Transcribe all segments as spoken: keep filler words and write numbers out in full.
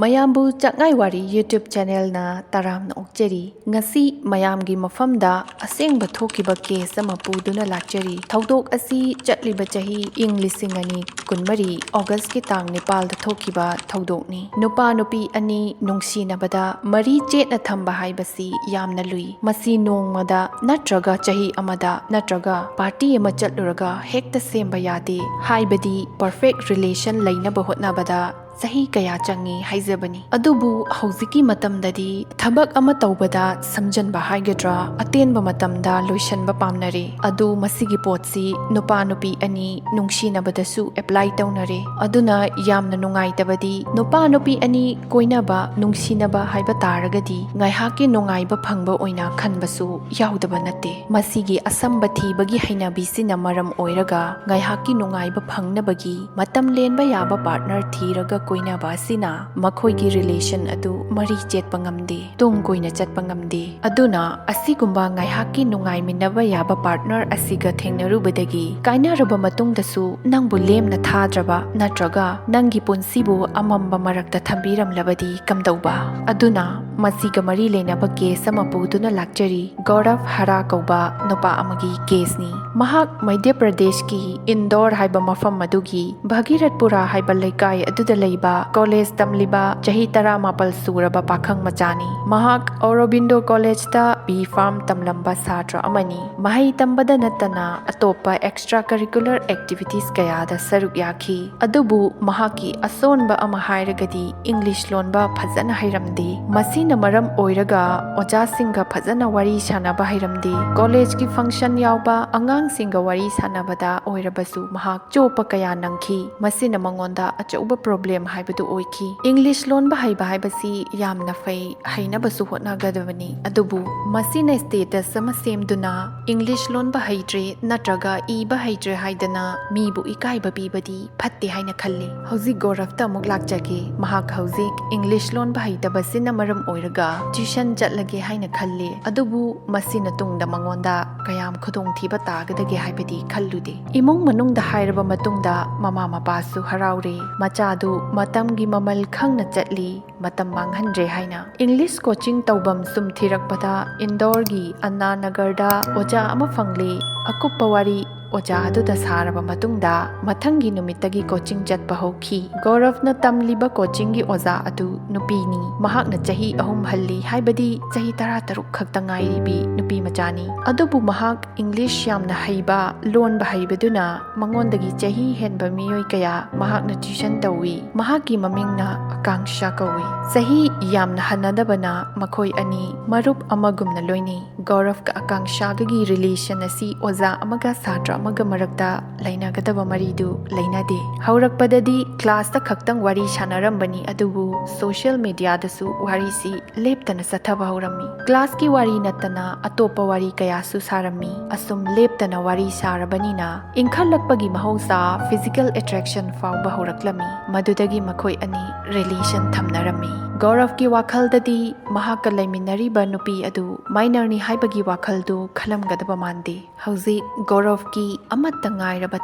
ꯃꯌꯥꯝꯕꯨ ꯆꯥꯛꯉꯥꯏ ꯋꯥꯔꯤ YouTube ꯆꯦꯅꯦꯜꯅ ꯇꯔꯥꯝꯅ ꯑꯣꯛꯆꯔꯤ꯫ ꯉꯁꯤ ꯃꯌꯥꯝꯒꯤ ꯃꯐꯝꯗ ꯑꯁꯦꯡꯕ ꯊꯣꯛꯈꯤꯕ ꯀꯦꯁ ꯑꯃ ꯄꯨꯗꯨꯅ ꯂꯥꯛꯆꯔꯤ꯫ ꯊꯧꯗꯣꯛ ꯑꯁꯤ ꯆꯠꯂꯤꯕ ꯆꯍꯤ ꯏꯪ ꯂꯤꯁꯤꯡ ꯑꯅꯤ ꯀꯨꯟꯃꯔꯤ ꯑꯣꯒꯁꯀꯤ ꯇꯥꯡ ꯅꯤꯄꯥꯜꯗ ꯊꯣꯛꯈꯤꯕ ꯊꯧꯗꯣꯛꯅꯤ꯫ ꯅꯨꯄꯥ ꯅꯨꯄꯤ ꯑꯅꯤ ꯅꯨꯡꯁꯤꯅꯕꯗ ꯃꯔꯤ ꯆꯦꯠꯅ ꯊꯝꯕ ꯍꯥꯏꯕꯁꯤ ꯌꯥꯝꯅ ꯂꯨꯏ꯫ ꯃꯁꯤ ꯅꯣꯡꯃꯗ ꯅꯠꯇ꯭ꯔꯒ ꯆꯍꯤ ꯑꯃꯗ ꯅꯠꯇ꯭ꯔꯒ ꯄꯥꯔꯇꯤ ꯑꯃ ꯆꯠꯂꯨꯔꯒ ꯍꯦꯛꯇ ꯁꯦꯝꯕ ꯌꯥꯗꯦ꯫ ꯍꯥꯏꯕꯗꯤ ꯄꯔꯐꯦꯛ ꯔꯤꯂꯦꯁꯟ ꯂꯩꯅꯕ ꯍꯣꯠꯅꯕꯗ ꯆꯍꯤ ꯀꯌꯥ ꯆꯪꯉꯤ ꯍꯥꯏꯖꯕꯅꯤ꯫ ꯑꯗꯨꯕꯨ ꯍꯧꯖꯤꯛꯀꯤ ꯃꯇꯝꯗꯗꯤ ꯊꯕꯛ ꯑꯃ ꯇꯧꯕꯗ ꯁꯝꯖꯟꯕ ꯍꯥꯏꯒꯗ꯭ꯔꯥ, ꯑꯇꯦꯟꯕ ꯃꯇꯝꯗ ꯂꯣꯏꯁꯟꯕ ꯄꯥꯝꯅꯔꯦ꯫ ꯑꯗꯨ ꯃꯁꯤꯒꯤ ꯄꯣꯠꯁꯤ ꯅꯨꯄꯥ ꯅꯨꯄꯤ ꯑꯅꯤ ꯅꯨꯡꯁꯤꯅꯕꯗꯁꯨ ꯑꯦꯄ꯭ꯂꯥꯏ ꯇꯧꯅꯔꯦ꯫ ꯑꯗꯨꯅ ꯌꯥꯝꯅ ꯅꯨꯡꯉꯥꯏꯇꯕꯗꯤ, ꯅꯨꯄꯥ ꯅꯨꯄꯤ ꯑꯅꯤ ꯀꯣꯏꯅꯕ, ꯅꯨꯡꯁꯤꯅꯕ ꯍꯥꯏꯕ ꯇꯥꯔꯒꯗꯤ ꯉꯥꯏꯍꯥꯛꯀꯤ ꯅꯨꯡꯉꯥꯏꯕ ꯐꯪꯕ ꯑꯣꯏꯅ ꯈꯟꯕꯁꯨ ꯌꯥꯎꯗꯕ ꯅꯠꯇꯦ꯫ ꯃꯁꯤꯒꯤ ꯑꯁꯝꯕ ꯊꯤꯕꯒꯤ ꯍꯩꯅꯕꯤꯁꯤꯅ ꯃꯔꯝ ꯑꯣꯏꯔꯒ ꯉꯥꯏꯍꯥꯛꯀꯤ ꯅꯨꯡꯉꯥꯏꯕ ꯐꯪꯅꯕꯒꯤ ꯃꯇꯝ ꯂꯦꯟꯕ ꯌꯥꯕ ꯄꯥꯔꯠꯅꯔ ꯊꯤꯔꯒ ꯀꯣꯏꯅꯕ ꯑꯁꯤꯅ ꯃꯈꯣꯏꯒꯤ ꯔꯤꯂꯦꯁꯟ ꯑꯗꯨ ꯃꯔꯤ ꯆꯦꯠꯄ ꯉꯝꯗꯦ, ꯇꯨꯡ ꯀꯣꯏꯅ ꯆꯠꯄ ꯉꯝꯗꯦ꯫ ꯑꯗꯨꯅ ꯑꯁꯤꯒꯨꯝꯕ ꯉꯥꯏꯍꯥꯛꯀꯤ ꯅꯨꯡꯉꯥꯏꯃꯤꯟꯅꯕ ꯌꯥꯕ ꯄꯥꯔꯠꯅꯔ ꯑꯁꯤꯒ ꯊꯦꯡꯅꯔꯨꯕꯗꯒꯤ ꯀꯥꯏꯅꯔꯕ ꯃꯇꯨꯡꯗꯁꯨ ꯅꯪꯕꯨ ꯂꯦꯝꯅ ꯊꯥꯗ꯭ꯔꯕ ꯅꯠꯇ꯭ꯔꯒ ꯅꯪꯒꯤ ꯄꯨꯟꯁꯤꯕꯨ ꯑꯃꯝꯕ ꯃꯔꯛꯇ ꯊꯝꯕꯤꯔꯝꯂꯕꯗꯤ ꯀꯝꯗꯧꯕ? ꯑꯗꯨꯅ ꯃꯁꯤꯒ ꯃꯔꯤ ꯂꯩꯅꯕ ꯀꯦꯁ ꯑꯃ ꯄꯨꯗꯨꯅ ꯂꯥꯛꯆꯔꯤ꯫ ꯒꯧꯔꯚ ꯍꯔꯥ ꯀꯧꯕ ꯅꯨꯄꯥ ꯑꯃꯒꯤ ꯀꯦꯁꯅꯤ꯫ ꯃꯍꯥꯛ ꯃꯙ꯭ꯌ ꯄ꯭ꯔꯗꯦꯁꯀꯤ ꯏꯟꯗꯣꯔ ꯍꯥꯏꯕ ꯃꯐꯝ ꯑꯗꯨꯒꯤ ꯚꯒꯤꯔꯠꯄꯨꯔꯥ ꯍꯥꯏꯕ ꯂꯩꯀꯥꯏ ꯑꯗꯨꯗ ꯂꯩꯕ ꯀꯣꯂꯦꯖ ꯇꯝꯂꯤꯕ ꯆꯍꯤ ꯇꯔꯥꯃꯥꯄꯜ ꯁꯨꯔꯕ ꯄꯥꯈꯪ ꯃꯆꯥꯅꯤ꯫ ꯃꯍꯥꯛ ꯑꯣꯔꯣꯕꯤꯟꯗꯣ ꯀꯣꯂꯦꯖꯇ ꯕꯤ ꯐꯥꯔꯝ ꯇꯝꯂꯝꯕ ꯁꯥꯇ꯭ꯔ ꯑꯃꯅꯤ꯫ ꯃꯍꯩ ꯇꯝꯕꯗ ꯅꯠꯇꯅ ꯑꯇꯣꯞꯄ ꯑꯦꯛꯁꯇ꯭ꯔꯥ ꯀꯔꯤꯀꯨꯂꯔ ꯑꯦꯛꯇꯤꯚꯤꯇꯤꯁ ꯀꯌꯥꯗ ꯁꯔꯨꯛ ꯌꯥꯈꯤ꯫ ꯑꯗꯨꯕꯨ ꯃꯍꯥꯛꯀꯤ ꯑꯁꯣꯟꯕ ꯑꯃ ꯍꯥꯏꯔꯒꯗꯤ ꯏꯪꯂꯤꯁ ꯂꯣꯟꯕ ꯐꯖꯅ ꯍꯩꯔꯝꯗꯦ꯫ ꯃꯁꯤꯅ ꯃꯔꯝ ꯑꯣꯏꯔꯒ ꯑꯣꯖꯥꯁꯤꯡꯒ ꯐꯖꯅ ꯋꯥꯔꯤ ꯁꯥꯟꯅꯕ ꯍꯩꯔꯝꯗꯦ꯫ ꯀꯣꯂꯦꯖꯀꯤ ꯐꯪꯁꯟ ꯌꯥꯎꯕ, ꯑꯉꯥꯡꯁꯤꯡꯒ ꯋꯥꯔꯤ ꯁꯥꯟꯅꯕꯗ ꯑꯣꯏꯔꯕꯁꯨ ꯃꯍꯥꯛ ꯆꯣꯞꯄ ꯀꯌꯥ ꯅꯪꯈꯤ꯫ ꯃꯁꯤꯅ ꯃꯉꯣꯟꯗ ꯑꯆꯧꯕ ꯄ꯭ꯔꯣꯕ꯭ꯂꯦꯝ ꯍꯥꯏꯕꯗꯨ ꯑꯣꯏꯈꯤ꯫ ꯏꯪꯂꯤꯁ ꯂꯣꯟꯕ ꯍꯩꯕ ꯍꯥꯏꯕꯁꯤ ꯌꯥꯝꯅ ꯐꯩ, ꯍꯩꯅꯕꯁꯨ ꯍꯣꯠꯅꯒꯗꯕꯅꯤ꯫ ꯑꯗꯨꯕꯨ ꯃꯁꯤꯅ ꯁ꯭ꯇꯦꯇꯁ ꯑꯃ ꯁꯦꯝꯗꯨꯅ ꯏꯪꯂꯤꯁ ꯂꯣꯟꯕ ꯍꯩꯇ꯭ꯔꯦ ꯅꯠꯇ꯭ꯔꯒ ꯏꯕ ꯍꯩꯇ꯭ꯔꯦ ꯍꯥꯏꯗꯅ ꯃꯤꯕꯨ ꯏꯀꯥꯏꯕ ꯄꯤꯕꯗꯤ ꯐꯠꯇꯦ ꯍꯥꯏꯅ ꯈꯜꯂꯤ꯫ ꯍꯧꯖꯤꯛ ꯒꯧꯔꯚꯇ ꯑꯃꯨꯛ ꯂꯥꯛꯆꯒꯦ꯫ ꯃꯍꯥꯛ ꯍꯧꯖꯤꯛ ꯏꯪꯂꯤꯁ ꯂꯣꯟꯕ ꯍꯩꯇꯕꯁꯤꯅ ꯃꯔꯝ ꯑꯣꯏꯔꯒ ꯇ꯭ꯌꯨꯁꯟ ꯆꯠꯂꯒꯦ ꯍꯥꯏꯅ ꯈꯜꯂꯤ꯫ ꯑꯗꯨꯕꯨ ꯃꯁꯤꯅ ꯇꯨꯡꯗ ꯃꯉꯣꯟꯗ ꯀꯌꯥꯝ ꯈꯨꯗꯣꯡꯊꯤꯕ ꯇꯥꯒꯗꯒꯦ ꯍꯥꯏꯕꯗꯤ ꯈꯜꯂꯨꯗꯦ꯫ ꯏꯃꯨꯡ ꯃꯅꯨꯡꯗ ꯍꯥꯏꯔꯕ ꯃꯇꯨꯡꯗ ꯃꯃꯥ ꯃꯄꯥꯁꯨ ꯍꯔꯥꯎꯔꯦ꯫ ꯃꯆꯥꯗꯨ ꯃꯇꯝꯒꯤ ꯃꯃꯜ ꯈꯪꯅ ꯆꯠꯂꯤ, ꯃꯇꯝ ꯃꯥꯡꯍꯟꯗ꯭ꯔꯦ ꯍꯥꯏꯅ꯫ ꯏꯪꯂꯤꯁ ꯀꯣꯆꯤꯡ ꯇꯧꯐꯝ ꯁꯨꯝ ꯊꯤꯔꯛꯄꯗ ꯏꯟꯗꯣꯔꯒꯤ ꯑꯟꯅꯥ ꯅꯒꯔꯗ ꯑꯣꯖꯥ ꯑꯃ ꯐꯪꯂꯦ꯫ ꯑꯀꯨꯞꯄ ꯋꯥꯔꯤ ꯑꯣꯖꯥ ꯑꯗꯨꯗ ꯁꯥꯔꯕ ꯃꯇꯨꯡꯗ ꯃꯊꯪꯒꯤ ꯅꯨꯃꯤꯠꯇꯒꯤ ꯀꯣꯆꯤꯡ ꯆꯠꯄ ꯍꯧꯈꯤ꯫ ꯒꯧꯔꯚꯅ ꯇꯝꯂꯤꯕ ꯀꯣꯆꯤꯡꯒꯤ ꯑꯣꯖꯥ ꯑꯗꯨ ꯅꯨꯄꯤꯅꯤ꯫ ꯃꯍꯥꯛꯅ ꯆꯍꯤ ꯑꯍꯨꯝ ꯍꯜꯂꯤ, ꯍꯥꯏꯕꯗꯤ ꯆꯍꯤ ꯇꯔꯥꯇꯔꯨꯛ ꯈꯛꯇ ꯉꯥꯏꯔꯤꯕꯤ ꯅꯨꯄꯤ ꯃꯆꯥꯅꯤ꯫ ꯑꯗꯨꯕꯨ ꯃꯍꯥꯛ ꯏꯪꯂꯤꯁ ꯌꯥꯝꯅ ꯍꯩꯕ, ꯂꯣꯟꯕ ꯍꯩꯕꯗꯨꯅ ꯃꯉꯣꯟꯗꯒꯤ ꯆꯍꯤ ꯍꯦꯟꯕ ꯃꯤꯑꯣꯏ ꯀꯌꯥ ꯃꯍꯥꯛꯅ ꯇ꯭ꯌꯨꯁꯟ ꯇꯧꯏ꯫ ꯃꯍꯥꯛꯀꯤ ꯃꯃꯤꯡꯅ ꯑꯀꯥꯡꯁꯥ ꯀꯧꯏ꯫ ꯆꯍꯤ ꯌꯥꯝꯅ ꯍꯟꯅꯗꯕꯅ ꯃꯈꯣꯏ ꯑꯅꯤ ꯃꯔꯨꯞ ꯑꯃꯒꯨꯝꯅ ꯂꯣꯏꯅꯩ꯫ ꯒꯧꯔꯚꯒ ꯑꯀꯥꯡꯁꯥꯒꯒꯤ ꯔꯤꯂꯦꯁꯟ ꯑꯁꯤ ꯑꯣꯖꯥ ꯑꯃꯒ ꯁꯥꯇ꯭ꯔ ꯑꯃꯒ ꯃꯔꯛꯇ ꯂꯩꯅꯒꯗꯕ ꯃꯔꯤꯗꯨ ꯂꯩꯅꯗꯦ꯫ ꯍꯧꯔꯛꯄꯗꯗꯤ ꯀ꯭ꯂꯥꯁꯇ ꯈꯛꯇꯪ ꯋꯥꯔꯤ ꯁꯥꯟꯅꯔꯝꯕꯅꯤ, ꯑꯗꯨꯕꯨ ꯁꯣꯁꯤꯌꯦꯜ ꯃꯤꯗꯤꯌꯥꯗꯁꯨ ꯋꯥꯔꯤꯁꯤ ꯂꯦꯞꯇꯅ ꯆꯠꯊꯕ ꯍꯧꯔꯝꯃꯤ꯫ ꯀ꯭ꯂꯥꯁꯀꯤ ꯋꯥꯔꯤ ꯅꯠꯇꯅ ꯑꯇꯣꯞꯄ ꯋꯥꯔꯤ ꯀꯌꯥꯁꯨ ꯁꯥꯔꯝꯃꯤ꯫ ꯑꯁꯨꯝ ꯂꯦꯞꯇꯅ ꯋꯥꯔꯤ ꯁꯥꯔꯕꯅꯤꯅ ꯏꯟꯈꯠꯂꯛꯄꯒꯤ ꯃꯍꯧꯁꯥ ꯐꯤꯖꯤꯀꯦꯜ ꯑꯦꯇ꯭ꯔꯦꯛꯁꯟ ꯐꯥꯎꯕ ꯍꯧꯔꯛꯂꯝꯃꯤ꯫ ꯃꯗꯨꯗꯒꯤ ꯃꯈꯣꯏ ꯑꯅꯤ ꯔꯤꯂꯦꯁꯟ ꯊꯝꯅꯔꯝꯃꯤ꯫ ꯒꯧꯔꯚꯀꯤ ꯋꯥꯈꯜꯗꯗꯤ ꯃꯍꯥꯛꯀ ꯂꯩꯃꯤꯟꯅꯔꯤꯕ ꯅꯨꯄꯤ ꯑꯗꯨ ꯃꯥꯏꯅꯔꯅꯤ ꯍꯥꯏꯕꯒꯤ ꯋꯥꯈꯜꯗꯨ ꯈꯜꯂꯝꯒꯗꯕ ꯃꯥꯟꯗꯦ꯫ ꯍꯧꯖꯤꯛ ꯒꯧꯔꯚꯀꯤ ꯑꯃꯠꯇ ꯉꯥꯏꯔꯕ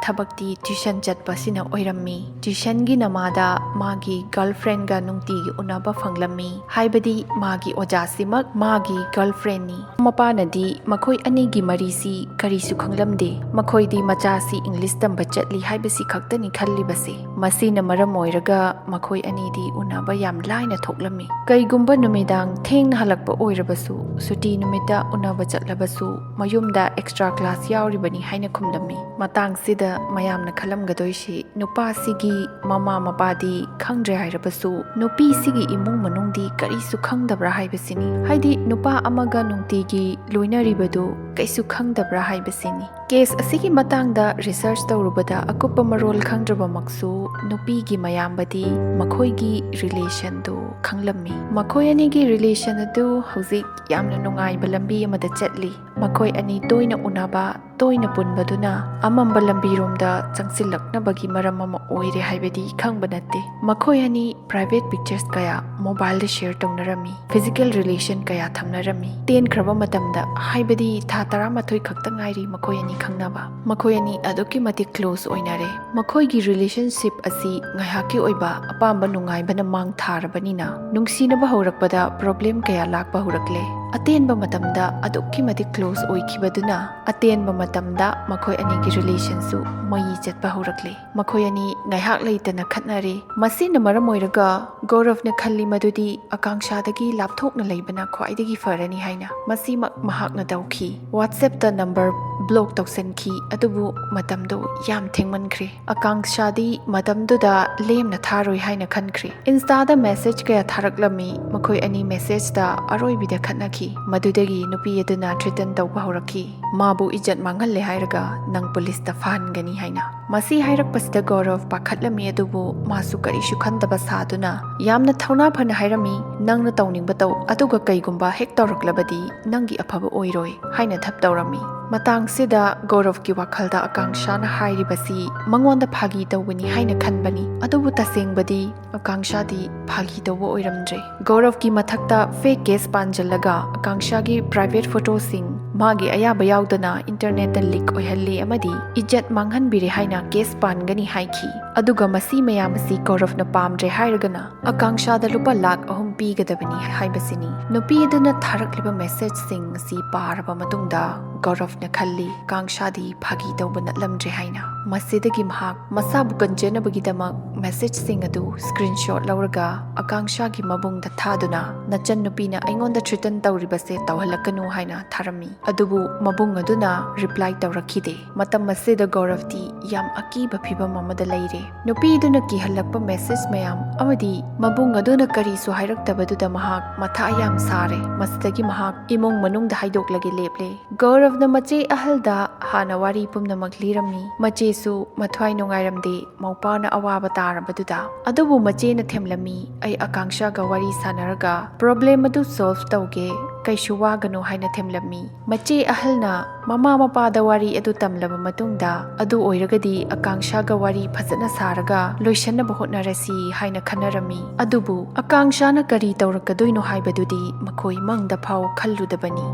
ꯊꯕꯛꯇꯤ ꯇ꯭ꯌꯨꯁꯟ ꯆꯠꯄꯁꯤꯅ ꯑꯣꯏꯔꯝꯃꯤ꯫ ꯇ꯭ꯌꯨꯁꯟꯒꯤ ꯅꯃꯥꯗ ꯃꯥꯒꯤ ꯒꯔꯜꯐ꯭ꯔꯦꯟꯒ ꯅꯨꯡꯇꯤꯒꯤ ꯎꯅꯕ ꯐꯪꯂꯝꯃꯤ, ꯍꯥꯏꯕꯗꯤ ꯃꯥꯒꯤ ꯑꯣꯖꯥꯁꯤꯃꯛ ꯃꯥꯒꯤ ꯒꯔꯜꯐ꯭ꯔꯦꯟꯅꯤ꯫ ꯃꯄꯥꯅꯗꯤ ꯃꯈꯣꯏ ꯑꯅꯤꯒꯤ ꯃꯔꯤꯁꯤ ꯀꯔꯤꯁꯨ ꯈꯪꯂꯝꯗꯦ꯫ ꯃꯈꯣꯏꯗꯤ ꯃꯆꯥꯁꯤ ꯏꯪꯂꯤꯁ ꯇꯝꯕ ꯆꯠꯂꯤ ꯍꯥꯏꯕꯁꯤ ꯈꯛꯇꯅꯤ ꯈꯜꯂꯤꯕꯁꯦ꯫ ꯃꯁꯤꯅ ꯃꯔꯝ ꯑꯣꯏꯔꯒ ꯃꯈꯣꯏ ꯑꯅꯤꯗꯤ ꯎꯅꯕ ꯌꯥꯝ ꯂꯥꯏꯅ ꯊꯣꯛꯂꯝꯃꯤ꯫ ꯀꯩꯒꯨꯝꯕ ꯅꯨꯃꯤꯗꯥꯡ ꯊꯦꯡꯅ ꯍꯜꯂꯛꯄ ꯑꯣꯏꯔꯕꯁꯨ, ꯁꯨꯇꯤ ꯅꯨꯃꯤꯠꯇ ꯎꯅꯕ ꯆꯠꯂꯕꯁꯨ, ꯃꯌꯨꯝꯗ ꯑꯦꯛꯁꯇ꯭ꯔꯥ ꯀ꯭ꯂꯥꯁ ꯌꯥꯎꯔꯤꯕꯅꯤ ꯍꯥꯏꯅ ꯈꯨꯝꯂꯝꯃꯤ꯫ ꯃꯇꯥꯡꯁꯤꯗ ꯃꯌꯥꯝꯅ ꯈꯜꯂꯝꯒꯗꯣꯏꯁꯤ, ꯅꯨꯄꯥꯁꯤꯒꯤ ꯃꯃꯥ ꯃꯄꯥꯗꯤ ꯈꯪꯗ꯭ꯔꯦ ꯍꯥꯏꯔꯕꯁꯨ, ꯅꯨꯄꯤꯁꯤꯒꯤ ꯏꯃꯨꯡ ꯃꯅꯨꯡꯗꯤ ꯀꯔꯤꯁꯨ ꯈꯪꯗꯕ꯭ꯔꯥ ꯍꯥꯏꯕꯁꯤꯅꯤ꯫ ꯍꯥꯏꯗꯤ, ꯅꯨꯄꯥ ꯑꯃꯒ ꯅꯨꯡꯇꯤꯒꯤ ꯂꯣꯏꯅꯔꯤꯕꯗꯨ ꯀꯩꯁꯨ ꯈꯪꯗꯕ꯭ꯔꯥ ꯍꯥꯏꯕꯁꯤꯅꯤ꯫ ꯀꯦꯁ ꯑꯁꯤꯒꯤ ꯃꯇꯥꯡꯗ ꯔꯤꯁꯔꯆ ꯇꯧꯔꯨꯕꯗ ꯑꯀꯨꯞꯄ ꯃꯔꯣꯜ ꯈꯪꯗ꯭ꯔꯕꯃꯛꯁꯨ, ꯅꯨꯄꯤꯒꯤ ꯃꯌꯥꯝꯕꯗꯤ ꯃꯈꯣꯏꯒꯤ ꯔꯤꯂꯦꯁꯟꯗꯨ ꯈꯪꯂꯝꯃꯤ꯫ ꯃꯈꯣꯏ ꯑꯅꯤꯒꯤ ꯔꯤꯂꯦꯁꯟ ꯑꯗꯨ ꯍꯧꯖꯤꯛ ꯌꯥꯝꯅ ꯅꯨꯡꯉꯥꯏꯕ ꯂꯝꯕꯤ ꯑꯃꯗ ꯆꯠꯂꯤ꯫ ꯃꯈꯣꯏ ꯑꯅꯤ ꯇꯣꯏꯅ ꯎꯅꯕ, ꯇꯣꯏꯅ ꯄꯨꯟꯕꯗꯨꯅ ꯑꯃꯝꯕ ꯂꯝꯕꯤꯔꯣꯝꯗ ꯆꯪꯁꯤꯜꯂꯛꯅꯕꯒꯤ ꯃꯔꯝ ꯑꯃ ꯑꯣꯏꯔꯦ ꯍꯥꯏꯕꯗꯤ ꯈꯪꯕ ꯅꯠꯇꯦ꯫ ꯃꯈꯣꯏ ꯑꯅꯤ private pictures ꯀꯌꯥ mobileꯗ share ꯇꯧꯅꯔꯝꯃꯤ꯫ Physical relation ꯀꯌꯥ ꯊꯝꯅꯔꯝꯃꯤ꯫ ꯇꯦꯟꯈ꯭ꯔꯕ ꯃꯇꯝꯗ, ꯍꯥꯏꯕꯗꯤ ꯊꯥ ꯇꯔꯥꯃꯥꯊꯣꯏ ꯈꯛꯇ ꯉꯥꯏꯔꯤ ꯃꯈꯣꯏ ꯑꯅꯤ ꯈꯪꯅꯕ, ꯃꯈꯣꯏ ꯑꯅꯤ ꯑꯗꯨꯛꯀꯤ ꯃꯇꯤꯛ close ꯑꯣꯏꯅꯔꯦ꯫ ꯃꯈꯣꯏꯒꯤ relationship ꯑꯁꯤ ꯉꯥꯏꯍꯥꯛꯀꯤ ꯑꯣꯏꯕ ꯑꯄꯥꯝꯕ ꯅꯨꯡꯉꯥꯏꯕꯅ ꯃꯥꯡ ꯊꯥꯔꯕꯅꯤꯅ, ꯅꯨꯡꯁꯤꯅꯕ ꯍꯧꯔꯛꯄꯗ problem ꯀꯌꯥ ꯂꯥꯛꯄ ꯍꯧꯔꯛꯂꯦ꯫ ꯑꯇꯦꯟꯕ ꯃꯇꯝꯗ ꯑꯗꯨꯛꯀꯤ ꯃꯇꯤꯛ close ꯑꯣꯏꯈꯤꯕꯗꯨꯅ, ꯑꯇꯦꯟꯕ ꯃꯇꯝꯗ ꯃꯈꯣꯏ ꯑꯅꯤꯒꯤ relationꯁꯨ ꯃꯩ ꯆꯠꯄ ꯍꯧꯔꯛꯂꯦ꯫ ꯃꯈꯣꯏ ꯑꯅꯤ ꯉꯥꯏꯍꯥꯛ ꯂꯩꯇꯅ ꯈꯠꯅꯔꯦ꯫ ꯃꯁꯤꯅ ꯃꯔꯝ ꯑꯣꯏꯔꯒ ꯒꯧꯔꯚꯅ ꯈꯜꯂꯤ ꯃꯗꯨꯗꯤ ꯑꯀꯥꯡꯁꯥꯗꯒꯤ ꯂꯥꯞꯊꯣꯛꯅ ꯂꯩꯕꯅ ꯈ꯭ꯋꯥꯏꯗꯒꯤ ꯐꯔꯅꯤ ꯍꯥꯏꯅ꯫ ꯃꯁꯤꯃꯛ ꯃꯍꯥꯛꯅ ꯇꯧꯈꯤ꯫ WhatsAppꯇ number block ꯇꯧꯁꯟꯈꯤ, ꯑꯗꯨꯕꯨ ꯃꯇꯝꯗꯣ ꯌꯥꯝ ꯊꯦꯡꯃꯟꯈ꯭ꯔꯦ꯫ ꯑꯀꯥꯡꯁꯥꯗꯤ ꯃꯇꯝꯗꯨꯗ ꯂꯦꯝꯅ ꯊꯥꯔꯣꯏ ꯍꯥꯏꯅ ꯈꯟꯈ꯭ꯔꯦ꯫ Instaꯗ message ꯀꯌꯥ ꯊꯥꯔꯛꯂꯝꯃꯤ꯫ ꯃꯈꯣꯏ ꯑꯅꯤ messageꯇ ꯑꯔꯣꯏꯕꯤꯗ ꯈꯠꯅꯈꯤ꯫ ꯃꯗꯨꯗꯒꯤ ꯅꯨꯄꯤ ꯑꯗꯨꯅ threaten ꯇꯧꯕ ꯍꯧꯔꯛꯈꯤ, ꯃꯥꯕꯨ ꯏꯖꯠ ꯃꯥꯡꯍꯜꯂꯦ ꯍꯥꯏꯔꯒ ꯅꯪ policeꯇ ꯐꯍꯟꯒꯅꯤ ꯍꯥꯏꯅ꯫ ꯃꯁꯤ ꯍꯥꯏꯔꯛꯄꯁꯤꯗ ꯒꯧꯔꯚ ꯄꯥꯈꯠꯂꯝꯃꯤ, ꯑꯗꯨꯕꯨ ꯃꯥꯁꯨ ꯀꯔꯤꯁꯨ ꯈꯟꯗꯕ ꯁꯥꯗꯨꯅ ꯌꯥꯝꯅ ꯊꯧꯅꯥ ꯐꯅ ꯍꯥꯏꯔꯝꯃꯤ, "ꯅꯪꯅ ꯇꯧꯅꯤꯡꯕ ꯇꯧ, ꯑꯗꯨꯒ ꯀꯩꯒꯨꯝꯕ ꯍꯦꯛ ꯇꯧꯔꯛꯂꯕꯗꯤ ꯅꯪꯒꯤ ꯑꯐꯕ ꯑꯣꯏꯔꯣꯏ" ꯍꯥꯏꯅ ꯊꯞ ꯇꯧꯔꯝꯃꯤ꯫ ꯃꯇꯥꯡꯁꯤꯗ ꯒꯧꯔꯚꯀꯤ ꯋꯥꯈꯜꯗ ꯑꯀꯥꯡꯁꯥꯅ ꯍꯥꯏꯔꯤꯕꯁꯤ ꯃꯉꯣꯟꯗ ꯐꯥꯒꯤ ꯇꯧꯕꯅꯤ ꯍꯥꯏꯅ ꯈꯟꯕꯅꯤ, ꯑꯗꯨꯕꯨ ꯇꯁꯦꯡꯕꯗꯤ ꯑꯀꯥꯡꯁꯥꯗꯤ ꯐꯥꯒꯤ ꯇꯧꯕ ꯑꯣꯏꯔꯝꯗ꯭ꯔꯦ꯫ ꯒꯧꯔꯚꯀꯤ ꯃꯊꯛꯇ fake case ꯄꯥꯟꯖꯜꯂꯒ ꯑꯀꯥꯡꯁꯥꯒꯤ private photoꯁꯤꯡ, ꯃꯥꯒꯤ ꯑꯌꯥꯕ ꯌꯥꯎꯗꯅ internetꯇ leak ꯑꯣꯏꯍꯜꯂꯦ ꯑꯃꯗꯤ ꯏꯖꯠ ꯃꯥꯡꯍꯟꯕꯤꯔꯦ ꯍꯥꯏꯅ case ꯄꯥꯟꯒꯅꯤ ꯍꯥꯏꯈꯤ꯫ ꯑꯗꯨꯒ ꯃꯁꯤ ꯃꯌꯥꯝ ꯑꯁꯤ ꯒꯧꯔꯚꯅ ꯄꯥꯝꯗ꯭ꯔꯦ ꯍꯥꯏꯔꯒꯅ ꯑꯀꯥꯡꯁꯥꯗ ꯂꯨꯄꯥ ꯂꯥꯈ ꯑꯍꯨꯝ ꯄꯤꯒꯗꯕꯅꯤ ꯍꯥꯏꯕꯁꯤꯅꯤ꯫ ꯅꯨꯄꯤ ꯑꯗꯨꯅ ꯊꯥꯔꯛꯂꯤꯕ messageꯁꯤꯡ ꯑꯁꯤ ꯄꯥꯔꯕ ꯃꯇꯨꯡꯗ ꯒꯧꯔꯚꯅ ꯈꯜꯂꯤ, ꯑꯀꯥꯡꯁꯥꯗꯤ ꯐꯥꯒꯤ ꯇꯧꯕ ꯅꯠꯂꯝꯗ꯭ꯔꯦ ꯍꯥꯏꯅ꯫ ꯃꯁꯤꯗꯒꯤ ꯃꯍꯥꯛ ꯃꯁꯥꯕꯨ ꯀꯟꯖꯅꯕꯒꯤꯗꯃꯛ messageꯁꯤꯡ ꯑꯗꯨ screenshot ꯂꯧꯔꯒ ꯑꯀꯥꯡꯁꯥꯒꯤ ꯃꯕꯨꯡꯗ ꯊꯥꯗꯨꯅ, "ꯅꯆꯟꯅꯨꯄꯤꯅ ꯑꯩꯉꯣꯟꯗ threaten ꯇꯧꯔꯤꯕꯁꯦ ꯇꯧꯍꯜꯂꯛꯀꯅꯨ" ꯍꯥꯏꯅ ꯊꯥꯔꯝꯃꯤ꯫ ꯑꯗꯨꯕꯨ ꯃꯕꯨꯡ ꯑꯗꯨꯅ reply ꯇꯧꯔꯛꯈꯤꯗꯦ꯫ ꯃꯇꯝ ꯑꯁꯤꯗ ꯒꯧꯔꯚꯇꯤ ꯌꯥꯝ ꯑꯀꯤꯕ ꯐꯤꯚꯝ ꯑꯃꯗ ꯂꯩꯔꯦ꯫ ꯅꯨꯄꯤꯗꯨꯅ ꯀꯤꯍꯜꯂꯛꯄ message ꯃꯌꯥꯝ ꯑꯃꯗꯤ ꯃꯕꯨꯡ ꯑꯗꯨꯅ ꯀꯔꯤꯁꯨ ꯍꯥꯏꯔꯛꯇꯕꯗꯨꯗ ꯃꯍꯥꯛ ꯃꯊꯥ ꯌꯥꯝ ꯁꯥꯔꯦ꯫ ꯃꯁꯤꯗꯒꯤ ꯃꯍꯥꯛ ꯏꯃꯨꯡ ꯃꯅꯨꯡꯗ ꯍꯥꯏꯗꯣꯛꯂꯒꯦ ꯂꯦꯞꯂꯦ꯫ ꯒꯧꯔꯚꯅ ꯃꯆꯦ ꯑꯍꯜꯗ ꯍꯥꯟꯅ ꯋꯥꯔꯤ ꯄꯨꯝꯅꯃꯛ ꯂꯤꯔꯝꯃꯤ꯫ ꯃꯆꯦꯁꯨ ꯃꯊ꯭ꯋꯥꯏ ꯅꯨꯡꯉꯥꯏꯔꯝꯗꯦ, ꯃꯧꯄꯥꯅ ꯑꯋꯥꯕ ꯇꯥꯔꯕꯗꯨꯗ꯫ ꯑꯗꯨꯕꯨ ꯃꯆꯦꯅ ꯊꯦꯝꯂꯝꯃꯤ, "ꯑꯩ ꯑꯀꯥꯡꯁꯥꯒ ꯋꯥꯔꯤ ꯁꯥꯟꯅꯔꯒ problem ꯑꯗꯨ solve ꯇꯧꯒꯦ꯫ ꯀꯩꯁꯨ ꯋꯥꯒꯅꯨ ꯍꯥꯏꯅ ꯊꯦꯝꯂꯝꯃꯤ꯫ ꯃꯆꯦ ꯑꯍꯜꯅ ꯃꯃꯥ ꯃꯄꯥꯗ ꯋꯥꯔꯤ ꯑꯗꯨ ꯇꯝꯂꯕ ꯃꯇꯨꯡꯗ, "ꯑꯗꯨ ꯑꯣꯏꯔꯒꯗꯤ ꯑꯀꯥꯡꯁꯥꯒ ꯋꯥꯔꯤ ꯐꯖꯅ ꯁꯥꯔꯒ ꯂꯣꯏꯁꯟꯅꯕ ꯍꯣꯠꯅꯔꯁꯤ" ꯍꯥꯏꯅ ꯈꯟꯅꯔꯝꯃꯤ꯫ ꯑꯗꯨꯕꯨ ꯑꯀꯥꯡꯁꯥꯅ ꯀꯔꯤ ꯇꯧꯔꯛꯀꯗꯣꯏꯅꯣ ꯍꯥꯏꯕꯗꯨꯗꯤ ꯃꯈꯣꯏ ꯃꯪꯗ ꯐꯥꯎ ꯈꯜꯂꯨꯗꯕꯅꯤ꯫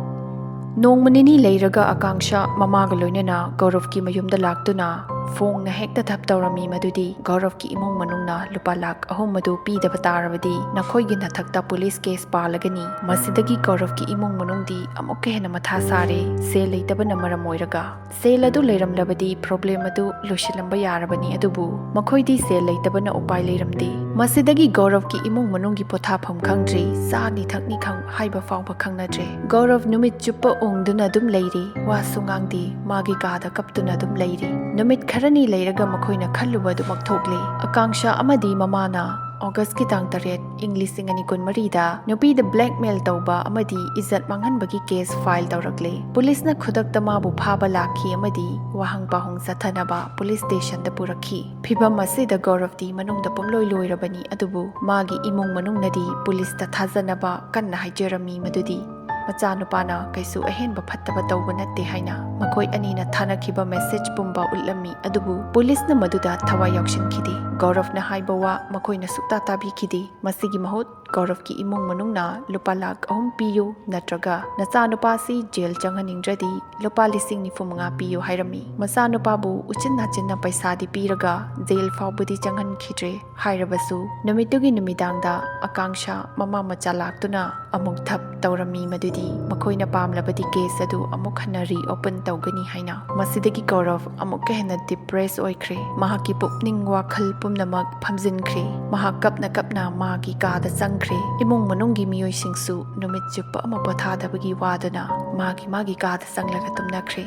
ꯅꯣꯡꯃ ꯅꯤꯅꯤ ꯂꯩꯔꯒ ꯑꯀꯥꯡꯁꯥ ꯃꯃꯥꯒ ꯂꯣꯏꯅꯅ ꯒꯧꯔꯚꯀꯤ ꯃꯌꯨꯝꯗ ꯂꯥꯛꯇꯨꯅ ꯐꯣꯡꯅ ꯍꯦꯛꯇ ꯊꯞ ꯇꯧꯔꯝꯃꯤ ꯃꯗꯨꯗꯤ, ꯒꯧꯔꯚꯀꯤ ꯏꯃꯨꯡ ꯃꯅꯨꯡꯅ ꯂꯨꯄꯥ ꯂꯥꯈ ꯑꯍꯨꯝ ꯑꯗꯨ ꯄꯤꯗꯕ ꯇꯥꯔꯕꯗꯤ ꯅꯈꯣꯏꯒꯤ ꯅꯊꯛꯇ ꯄꯨꯂꯤꯁ ꯀꯦꯁ ꯄꯥꯜꯂꯒꯅꯤ꯫ ꯃꯁꯤꯗꯒꯤ ꯒꯧꯔꯚꯀꯤ ꯏꯃꯨꯡ ꯃꯅꯨꯡꯗꯤ ꯑꯃꯨꯛꯀ ꯍꯦꯟꯅ ꯃꯊꯥ ꯁꯥꯔꯦ꯫ ꯁꯦꯜ ꯂꯩꯇꯕꯅ ꯃꯔꯝ ꯑꯣꯏꯔꯒ, ꯁꯦꯜ ꯑꯗꯨ ꯂꯩꯔꯝꯂꯕꯗꯤ ꯄ꯭ꯔꯣꯕ꯭ꯂꯦꯝ ꯑꯗꯨ ꯂꯣꯏꯁꯤꯜꯂꯝꯕ ꯌꯥꯔꯕꯅꯤ, ꯑꯗꯨꯕꯨ ꯃꯈꯣꯏꯗꯤ ꯁꯦꯜ ꯂꯩꯇꯕꯅ ꯎꯄꯥꯏ ꯂꯩꯔꯝꯗꯦ꯫ ꯃꯁꯤꯗꯒꯤ ꯒꯧꯔꯚꯀꯤ ꯏꯃꯨꯡ ꯃꯅꯨꯡꯒꯤ ꯄꯣꯊꯥꯐꯝ ꯈꯪꯗ꯭ꯔꯦ꯫ ꯆꯥꯅꯤ ꯊꯛꯅꯤ ꯈꯪ ꯍꯥꯏꯕ ꯐꯥꯎꯕ ꯈꯪꯅꯗ꯭ꯔꯦ꯫ ꯒꯧꯔꯚ ꯅꯨꯃꯤꯠ ꯆꯨꯞꯄ ꯎꯪꯗꯨꯅ ꯑꯗꯨꯝ ꯂꯩꯔꯤ꯫ ꯋꯥꯁꯨ ꯉꯥꯡꯗꯦ꯫ ꯃꯥꯒꯤ ꯀꯥꯗ ꯀꯞꯇꯨꯅ ꯑꯗꯨꯝ ꯂꯩꯔꯤ꯫ ꯅꯨꯃꯤꯠ ꯈꯔꯅꯤ ꯂꯩꯔꯒ ꯃꯈꯣꯏꯅ ꯈꯜꯂꯨꯕ ꯑꯗꯨꯃꯛ ꯊꯣꯛꯂꯦ꯫ ꯑꯀꯥꯡꯁꯥ ꯑꯃꯗꯤ ꯃꯃꯥꯅ ꯑꯣꯒꯁꯀꯤ ꯇꯥꯡ ꯇꯔꯦꯠ, ꯏꯪ ꯂꯤꯁꯤꯡ ꯑꯅꯤ ꯀꯨꯟꯃꯔꯤꯗ ꯅꯨꯄꯤꯗ ꯕ꯭ꯂꯦꯛꯃꯦꯜ ꯇꯧꯕ ꯑꯃꯗꯤ ꯏꯖꯠ ꯃꯥꯡꯍꯟꯕꯒꯤ ꯀꯦꯁ ꯐꯥꯏꯜ ꯇꯧꯔꯛꯂꯦ꯫ ꯄꯨꯂꯤꯁꯅ ꯈꯨꯗꯛꯇ ꯃꯥꯕꯨ ꯐꯥꯕ ꯂꯥꯛꯈꯤ ꯑꯃꯗꯤ ꯋꯥꯍꯪ ꯄꯥꯎꯍꯪ ꯆꯠꯊꯅꯕ ꯄꯨꯂꯤꯁ ꯁ꯭ꯇꯦꯁꯟꯗ ꯄꯨꯔꯛꯈꯤ꯫ ꯐꯤꯚꯝ ꯑꯁꯤꯗ ꯒꯧꯔꯚꯇꯤ ꯃꯅꯨꯡꯗ ꯄꯨꯝꯂꯣꯏ ꯂꯣꯏꯔꯕꯅꯤ, ꯑꯗꯨꯕꯨ ꯃꯥꯒꯤ ꯏꯃꯨꯡ ꯃꯅꯨꯡꯅꯗꯤ ꯄꯨꯂꯤꯁꯇ ꯊꯥꯖꯅꯕ ꯀꯟꯅ ꯍꯥꯏꯖꯔꯝꯃꯤ ꯃꯗꯨꯗꯤ ꯃꯆꯥꯅꯨꯄꯥꯅ ꯀꯩꯁꯨ ꯑꯍꯦꯟꯕ ꯐꯠꯇꯕ ꯇꯧꯕ ꯅꯠꯇꯦ ꯍꯥꯏꯅ꯫ ꯃꯈꯣꯏ ꯑꯅꯤꯅ ꯊꯥꯅꯈꯤꯕ ꯃꯦꯁꯦꯖ ꯄꯨꯝꯕ ꯎꯠꯂꯝꯃꯤ, ꯑꯗꯨꯕꯨ ꯄꯨꯂꯤꯁꯅ ꯃꯗꯨꯗ ꯊꯋꯥꯏ ꯌꯥꯎꯁꯤꯟꯈꯤꯗꯦ꯫ ꯒꯧꯔꯚꯅ ꯍꯥꯏꯕ ꯋꯥ ꯃꯈꯣꯏꯅ ꯁꯨꯛꯇꯥ ꯇꯥꯕꯤꯈꯤꯗꯦ꯫ ꯃꯁꯤꯒꯤ ꯃꯍꯨꯠ ꯒꯧꯔꯚꯀꯤ ꯏꯃꯨꯡ ꯃꯅꯨꯡꯅ ꯂꯨꯄꯥ ꯂꯥꯈ ꯑꯍꯨꯝ ꯄꯤꯌꯨ, ꯅꯠꯇ꯭ꯔꯒ ꯅꯆꯥꯅꯨꯄꯥꯁꯤ ꯖꯦꯜ ꯆꯪꯍꯟꯅꯤꯡꯗ꯭ꯔꯗꯤ ꯂꯨꯄꯥ ꯂꯤꯁꯤꯡ ꯅꯤꯐꯨ ꯃꯉꯥ ꯄꯤꯌꯨ ꯍꯥꯏꯔꯝꯃꯤ꯫ ꯃꯆꯥꯅꯨꯄꯥꯕꯨ ꯎꯆꯤꯟ ꯅꯥꯆꯤꯟꯅ ꯄꯩꯁꯥꯗꯤ ꯄꯤꯔꯒ ꯖꯦꯜ ꯐꯥꯎꯕꯗꯤ ꯆꯪꯍꯟꯈꯤꯗ꯭ꯔꯦ꯫ ꯍꯥꯏꯔꯕꯁꯨ, ꯅꯨꯃꯤꯠꯇꯨꯒꯤ ꯅꯨꯃꯤꯗꯥꯡꯗ ꯑꯀꯥꯡꯁꯥ ꯃꯃꯥ ꯃꯆꯥ ꯂꯥꯛꯇꯨꯅ ꯑꯃꯨꯛ ꯊꯞ ꯇꯧꯔꯝꯃꯤ ꯃꯗꯨꯗꯤ ꯃꯈꯣꯏꯅ ꯄꯥꯝꯂꯕꯗꯤ ꯀꯦꯁ ꯑꯗꯨ ꯑꯃꯨꯛ ꯍꯟꯅ ꯔꯤꯑꯣꯄꯟ ꯇꯧꯒꯅꯤ ꯍꯥꯏꯅ꯫ ꯃꯁꯤꯗꯒꯤ ꯒꯧꯔꯚ ꯑꯃꯨꯛꯀ ꯍꯦꯟꯅ ꯗꯤꯄ꯭ꯔꯦꯁ ꯑꯣꯏꯈ꯭ꯔꯦ꯫ ꯃꯍꯥꯛꯀꯤ ꯄꯨꯛꯅꯤꯡ ꯋꯥꯈꯜ ꯄꯨꯝꯅꯃꯛ ꯐꯝꯖꯤꯟꯈ꯭ꯔꯦ꯫ ꯃꯍꯥꯛ ꯀꯞꯅ ꯀꯞꯅ ꯃꯥꯒꯤ ꯀꯥꯗ ꯆꯪꯈ꯭ꯔꯦ꯫ ꯏꯃꯨꯡ ꯃꯅꯨꯡꯒꯤ ꯃꯤꯑꯣꯏꯁꯤꯡꯁꯨ ꯅꯨꯃꯤꯠ ꯆꯨꯞꯄ ꯑꯃ ꯄꯣꯊꯥꯗꯕꯒꯤ ꯋꯥꯗꯨꯅ ꯃꯥꯒꯤ ꯃꯥꯒꯤ ꯀꯥꯗ ꯆꯪꯂꯒ ꯇꯨꯝꯅꯈ꯭ꯔꯦ꯫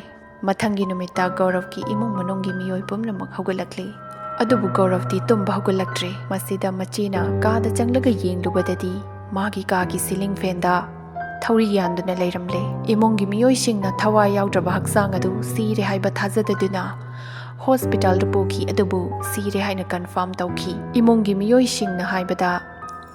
ꯃꯊꯪꯒꯤ ꯅꯨꯃꯤꯠꯇ ꯒꯧꯔꯚꯀꯤ ꯏꯃꯨꯡ ꯃꯅꯨꯡꯒꯤ ꯃꯤꯑꯣꯏ ꯄꯨꯝꯅꯃꯛ ꯍꯧꯒꯠꯂꯛꯂꯤ꯫ ꯑꯗꯨꯕꯨ ꯒꯧꯔꯚꯇꯤ ꯇꯨꯝꯕ ꯍꯧꯒꯠꯂꯛꯇ꯭ꯔꯦ꯫ ꯃꯁꯤꯗ ꯃꯆꯦꯅ ꯀꯥꯗ ꯆꯪꯂꯒ ꯌꯦꯡꯂꯨꯕꯗꯗꯤ ꯃꯥꯒꯤ ꯀꯥꯒꯤ ꯁꯤꯂꯤꯡ ꯐꯦꯟꯗ ꯊꯧꯔꯤ ꯌꯥꯟꯗꯨꯅ ꯂꯩꯔꯝꯂꯦ꯫ ꯏꯃꯨꯡꯒꯤ ꯃꯤꯑꯣꯏꯁꯤꯡꯅ ꯊꯋꯥꯏ ꯌꯥꯎꯗ꯭ꯔꯕ ꯍꯛꯆꯥꯡ ꯑꯗꯨ ꯁꯤꯔꯦ ꯍꯥꯏꯕ ꯊꯥꯖꯗꯗꯨꯅ ꯍꯣꯁꯄꯤꯇꯥꯜꯗ ꯄꯨꯈꯤ, ꯑꯗꯨꯕꯨ ꯁꯤꯔꯦ ꯍꯥꯏꯅ ꯀꯟꯐꯥꯔꯝ ꯇꯧꯈꯤ꯫ ꯏꯃꯨꯡꯒꯤ ꯃꯤꯑꯣꯏꯁꯤꯡꯅ ꯍꯥꯏꯕꯗ,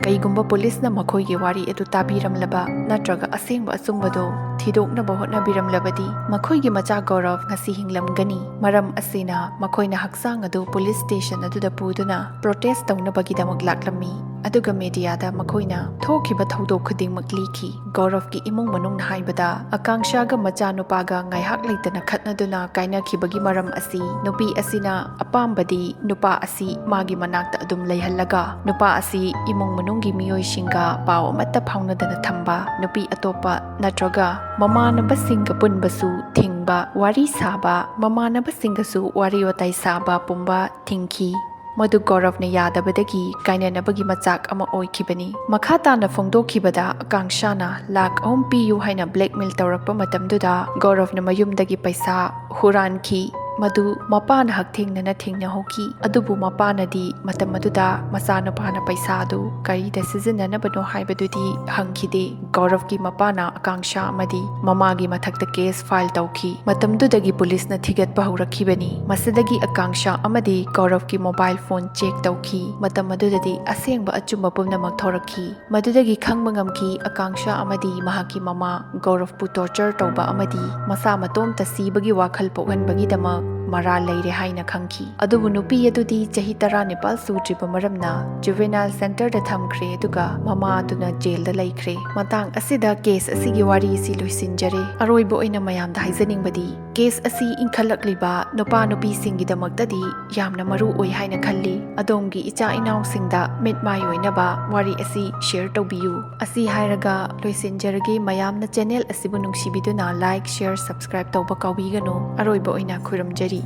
ꯀꯩꯒꯨꯝꯕ ꯄꯨꯂꯤꯁꯅ ꯃꯈꯣꯏꯒꯤ ꯋꯥꯔꯤ ꯑꯗꯨ ꯇꯥꯕꯤꯔꯝꯂꯕ ꯅꯠꯇ꯭ꯔꯒ ꯑꯁꯦꯡꯕ ꯑꯆꯨꯝꯕꯗꯣ ꯊꯤꯗꯣꯛꯅꯕ ꯍꯣꯠꯅꯕꯤꯔꯝꯂꯕꯗꯤ, ꯃꯈꯣꯏꯒꯤ ꯃꯆꯥ ꯒꯧꯔꯚ ꯉꯁꯤ ꯍꯤꯡꯂꯝꯒꯅꯤ꯫ ꯃꯔꯝ ꯑꯁꯤꯅ, ꯃꯈꯣꯏꯅ ꯍꯛꯆꯥꯡ ꯑꯗꯨ ꯄꯨꯂꯤꯁ ꯁ꯭ꯇꯦꯁꯟ ꯑꯗꯨꯗ ꯄꯨꯗꯨꯅ ꯄ꯭ꯔꯣꯇꯦꯁ ꯇꯧꯅꯕꯒꯤꯗꯃꯛ ꯂꯥꯛꯂꯝꯃꯤ꯫ ꯑꯗꯨꯒ ꯃꯦꯗꯤꯌꯥꯗ ꯃꯈꯣꯏꯅ ꯊꯣꯛꯈꯤꯕ ꯊꯧꯗꯣꯛ ꯈꯨꯗꯤꯡꯃꯛ ꯂꯤꯈꯤ꯫ ꯒꯧꯔꯚꯀꯤ ꯏꯃꯨꯡ ꯃꯅꯨꯡꯅ ꯍꯥꯏꯕꯗ, ꯑꯀꯥꯡꯁꯥꯒ ꯃꯆꯥꯅꯨꯄꯥꯒ ꯉꯥꯏꯍꯥꯛ ꯂꯩꯇꯅ ꯈꯠꯅꯗꯨꯅ ꯀꯥꯏꯅꯈꯤꯕꯒꯤ ꯃꯔꯝ ꯑꯁꯤ ꯅꯨꯄꯤ ꯑꯁꯤꯅ ꯑꯄꯥꯝꯕꯗꯤ ꯅꯨꯄꯥ ꯑꯁꯤ ꯃꯥꯒꯤ ꯃꯅꯥꯛꯇ ꯑꯗꯨꯝ ꯂꯩꯍꯜꯂꯒ, ꯅꯨꯄꯥ ꯑꯁꯤ ꯏꯃꯨꯡ ꯃꯅꯨꯡꯒꯤ ꯃꯤꯑꯣꯏꯁꯤꯡꯒ ꯄꯥꯎ ꯑꯃꯠꯇ ꯐꯥꯎꯅꯗꯅ ꯊꯝꯕ, ꯅꯨꯄꯤ ꯑꯇꯣꯞꯄ ꯅꯠꯇ꯭ꯔꯒ ꯃꯃꯥꯟꯅꯕꯁꯤꯡꯒ ꯄꯨꯟꯕꯁꯨ ꯊꯤꯡꯕ, ꯋꯥꯔꯤ ꯁꯥꯕ, ꯃꯃꯥꯟꯅꯕꯁꯤꯡꯒꯁꯨ ꯋꯥꯔꯤ ꯋꯥꯇꯥꯏ ꯁꯥꯕ ꯄꯨꯝꯕ ꯊꯤꯡꯈꯤ꯫ ꯃꯗꯨ ꯒꯧꯔꯚꯅ ꯌꯥꯗꯕꯗꯒꯤ ꯀꯥꯏꯅꯅꯕꯒꯤ ꯃꯆꯥꯛ ꯑꯃ ꯑꯣꯏꯈꯤꯕꯅꯤ꯫ ꯃꯈꯥ ꯇꯥꯅ ꯐꯣꯡꯗꯣꯛꯈꯤꯕꯗ, ꯑꯀꯥꯡꯁꯥꯅ ꯂꯥꯈ ꯑꯍꯨꯝ ꯄꯤꯌꯨ ꯍꯥꯏꯅ ꯕ꯭ꯂꯦꯛꯃꯦꯜ ꯇꯧꯔꯛꯄ ꯃꯇꯝꯗꯨꯗ ꯒꯧꯔꯚꯅ ꯃꯌꯨꯝꯗꯒꯤ ꯄꯩꯁꯥ ꯍꯨꯔꯥꯟꯈꯤ꯫ ꯃꯗꯨ ꯃꯄꯥꯅ ꯍꯛꯊꯦꯡꯅꯅ ꯊꯦꯡꯅꯍꯧꯈꯤ꯫ ꯑꯗꯨꯕꯨ ꯃꯄꯥꯅꯗꯤ ꯃꯇꯝ ꯑꯗꯨꯗ ꯃꯆꯥꯅꯨꯄꯥꯅ ꯄꯩꯁꯥ ꯑꯗꯨ ꯀꯔꯤꯗ ꯁꯤꯖꯤꯟꯅꯅꯕꯅꯣ ꯍꯥꯏꯕꯗꯨꯗꯤ ꯍꯪꯈꯤꯗꯦ꯫ ꯒꯧꯔꯚꯀꯤ ꯃꯄꯥꯅ ꯑꯀꯥꯡꯁꯥ ꯑꯃꯗꯤ ꯃꯃꯥꯒꯤ ꯃꯊꯛꯇ ꯀꯦꯁ ꯐꯥꯏꯜ ꯇꯧꯈꯤ꯫ ꯃꯇꯝꯗꯨꯗꯒꯤ ꯄꯨꯂꯤꯁꯅ ꯊꯤꯒꯠꯄ ꯍꯧꯔꯛꯈꯤꯕꯅꯤ꯫ ꯃꯁꯤꯗꯒꯤ ꯑꯀꯥꯡꯁꯥ ꯑꯃꯗꯤ ꯒꯧꯔꯚꯀꯤ ꯃꯣꯕꯥꯏꯜ ꯐꯣꯟ ꯆꯦꯛ ꯇꯧꯈꯤ꯫ ꯃꯇꯝ ꯑꯗꯨꯗꯗꯤ ꯑꯁꯦꯡꯕ ꯑꯆꯨꯝꯕ ꯄꯨꯝꯅꯃꯛ ꯊꯣꯔꯛꯈꯤ꯫ ꯃꯗꯨꯗꯒꯤ ꯈꯪꯕ ꯉꯝꯈꯤ, ꯑꯀꯥꯡꯁꯥ ꯑꯃꯗꯤ ꯃꯍꯥꯛꯀꯤ ꯃꯃꯥ ꯒꯧꯔꯚꯄꯨ ꯇꯣꯔꯆꯔ ꯇꯧꯕ ꯑꯃꯗꯤ ꯃꯁꯥ ꯃꯇꯣꯝꯇ ꯁꯤꯕꯒꯤ ꯋꯥꯈꯜ ꯄꯣꯛꯍꯟꯕꯒꯤꯗꯃꯛ ꯃꯔꯥꯜ ꯂꯩꯔꯦ ꯍꯥꯏꯅ ꯈꯪꯈꯤ꯫ ꯑꯗꯨꯕꯨ ꯅꯨꯄꯤ ꯑꯗꯨꯗꯤ ꯆꯍꯤ ꯇꯔꯥꯅꯤꯄꯥꯜ ꯁꯨꯗ꯭ꯔꯤꯕ ꯃꯔꯝꯅ ꯖꯨꯚꯦꯅꯥꯏꯜ ꯁꯦꯟꯇꯔꯗ ꯊꯝꯈ꯭ꯔꯦ, ꯑꯗꯨꯒ ꯃꯃꯥ ꯑꯗꯨꯅ ꯖꯦꯜꯗ ꯂꯩꯈ꯭ꯔꯦ꯫ ꯃꯇꯥꯡ ꯑꯁꯤꯗ ꯀꯦꯁ ꯑꯁꯤꯒꯤ ꯋꯥꯔꯤ ꯑꯁꯤ ꯂꯣꯏꯁꯤꯟꯖꯔꯦ꯫ ꯑꯔꯣꯏꯕ ꯑꯣꯏꯅ ꯃꯌꯥꯝꯗ ꯍꯥꯏꯖꯅꯤꯡꯕꯗꯤ, ꯀꯦꯁ ꯑꯁꯤ ꯏꯟꯈꯠꯂꯛꯂꯤꯕ ꯅꯨꯄꯥ ꯅꯨꯄꯤꯁꯤꯡꯒꯤꯗꯃꯛꯇꯗꯤ ꯌꯥꯝꯅ ꯃꯔꯨ ꯑꯣꯏ ꯍꯥꯏꯅ ꯈꯜꯂꯤ꯫ ꯑꯗꯣꯝꯒꯤ ꯏꯆꯥ ꯏꯅꯥꯎꯁꯤꯡꯗ ꯃꯤꯠ ꯃꯥꯏ ꯑꯣꯏꯅꯕ ꯋꯥꯔꯤ ꯑꯁꯤ ꯁꯤꯌꯔ ꯇꯧꯕꯤꯌꯨ꯫ ꯑꯁꯤ ꯍꯥꯏꯔꯒ ꯂꯣꯏꯁꯤꯟꯖꯔꯒꯦ꯫ ꯃꯌꯥꯝꯅ ꯆꯦꯅꯦꯜ ꯑꯁꯤꯕꯨ ꯅꯨꯡꯁꯤꯕꯤꯗꯨꯅ ꯂꯥꯏꯛ, ꯁꯤꯌꯔ, ꯁꯕꯁꯀ꯭ꯔꯥꯏꯕ ꯇꯧꯕ ꯀꯥꯎꯕꯤꯒꯅꯨ꯫ ꯑꯔꯣꯏꯕ ꯑꯣꯏꯅ ꯈꯨꯔꯨꯝꯖꯔꯤ꯫